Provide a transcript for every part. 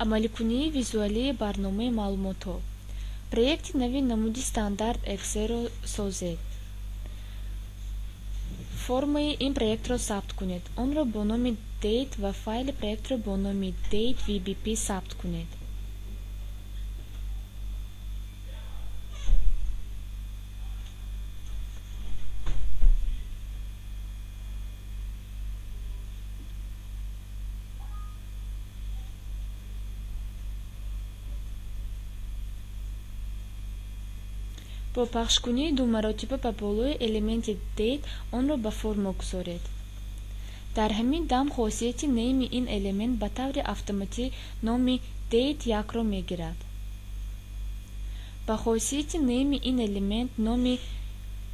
Амаликунии визуалии барномаи маълумотҳо. Проекти нави намуди стандарт Excel-ро созед. Формаи ин проектро сабт кунед. Онро бо номи Date ва файли проектро бо номи Date.vbp сабт кунед. Бо пахшкунии думаротиба ба болои элементи Date онро ба форма гузоред. Дар ҳамин дам хосияти Name ин элемент ба таври автоматӣ номи Date 1-ро мегирад. Ба хосияти Name ин элемент номи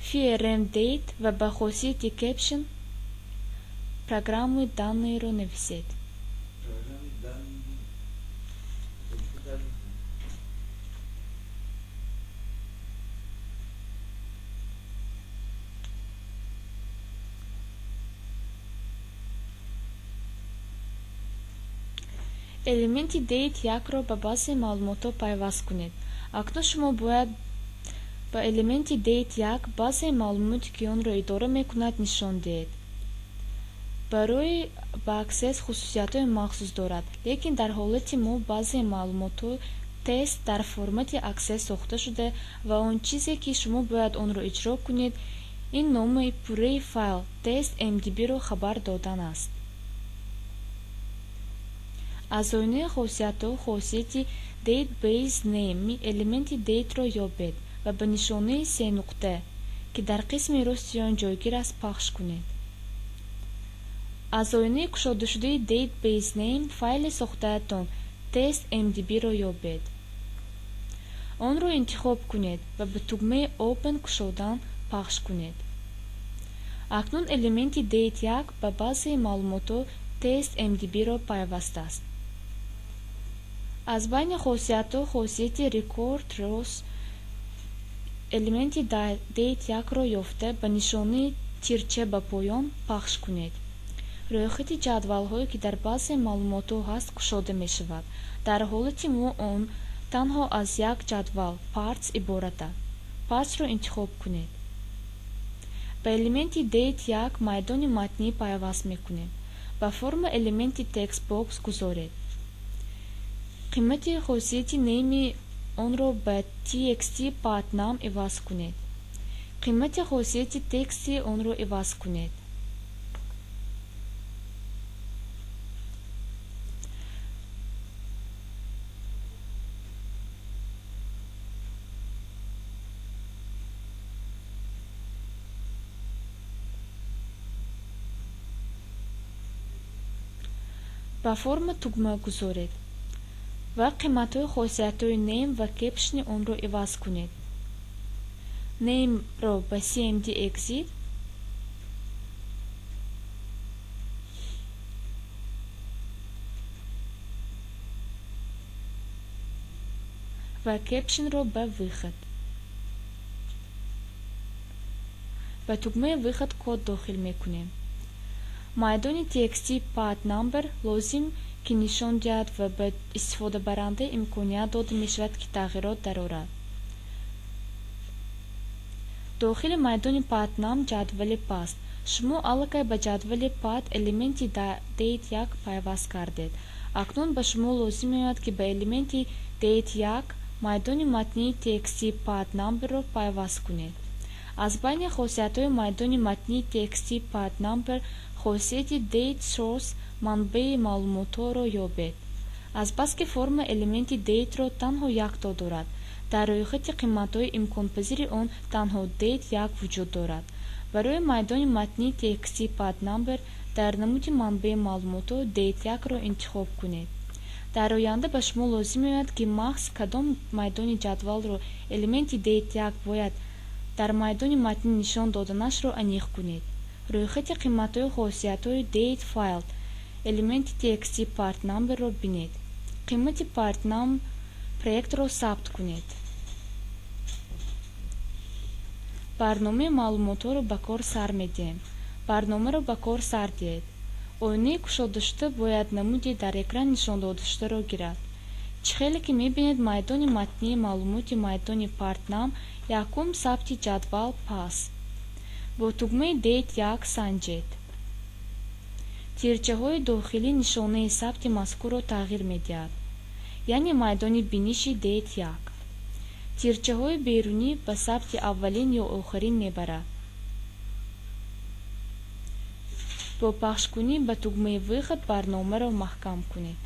FrmDate ва ба хосияти Caption программаи данные-ро нависед. Элементи Date 1-ро ба базаи маълумотҳо пайваст кунед. Акнун шумо бояд ба элементи Date 1 базаи маълумоте, ки онро идора мекунад, нишон диҳед. Барои ба Access хусусиятҳои махсус дорад, лекин дар ҳолати мо базаи маълумотҳо тест дар формати Access сохта шуда ва он чизе, ки шумо бояд онро иҷро кунед, ин номи пурраи файл test.mdb-ро хабар додан аст. Аз оинаи хосиятҳо хосияти Database Name элементи Date-ро ёбед ва ба нишонаи сенуқта, ки дар қисми рости он ҷойгир аст, пахш кунед. Аз оинаи кушодашудаи Database Name файли сохтаатон test.mdb-ро ёбед. Онро интихоб кунед ва ба тугмаи Open кушодан пахш кунед. Акнун элементи Date 1 ба базаи маълумотҳо test.mdb-ро пайваст аст. Аз байни хосиятҳо хосияти Record Rows элементи Date 1-ро ёфта, ба нишонаи тирча ба поён пахш кунед. Рӯйхати ҷадвалҳое, ки дар базаи маълумотҳо ҳаст, кушода мешавад. Дар ҳолати мо он танҳо аз як ҷадвал Parts иборат аст. Parts-ро интихоб кунед. Ба элементи Date 1 майдони матнӣ пайваст мекунем. Ба форма элементи TextBox гузоред. Қимати хосияти Name онро ба txt Patnam иваз кунед. Қимати хосияти Text онро иваз кунед. Ба форма тугма гузоред ва қиматҳои хосиятҳои Name ва Caption онро иваз кунед. Name-ро ба CMD Exit ва Caption-ро ба Выход. Ба тугмаи Выход код дохил мекунем. Майдони TXT Part Number лозим, ки нишон диҳад ва ба истифодабаранда имконият дода мешавад, ки тағйирот дарорад. Дохили майдони Patnam ҷадвали Паст. Шумо аллакай ба ҷадвали Part элементи Date 1 пайваст кардед. Акнун ба шумо лозим меояд, ки ба элементи Date 1 майдони матнии TXT Part Number-ро пайваст кунед. Аз байни хосиятҳои майдони матнии TXT Part Number хосияти Date Source манбаи маълумотҳоро ёбед. Азбаски форма элементи Date-ро танҳо якто дорад, дар рӯйхати қиматҳои имконпазири он танҳо Date 1 вуҷуд дорад. Барои майдони матнии TXT Part Number дар намуди манбаи маълумотҳо Date 1-ро интихоб кунед. Дар оянда ба шумо лозим меояд, ки маҳз кадом майдони ҷадвалро элементи Date 1 бояд дар майдони матнӣ нишон доданашро аниқ кунед. Рӯйхати қиматҳои хосиятҳои Date Field элементи TXT Part Number-ро бинед. Қимати Partnam проектро сабт кунед. Барномаи маълумотҳоро ба кор сар медиҳем. Барномаро ба кор сар диҳед. Оинаи кушодашуда бояд намуди дар экран нишондодашударо гирад. Чӣ хеле ки мебинед, майдони матнии маълумоти майдони Part Num якум сабти ҷадвал пас. Бо тугмаи Date 1 санҷед. Тирчаҳои дохилӣ нишонаи сабти мазкурро тағйир медиҳад, яъне майдони биниши Date 1. Тирчаҳои берунӣ ба сабти аввалин ё охирин мебарад. Бо пахшкунӣ ба тугмаи Выход барномаро маҳкам кунед.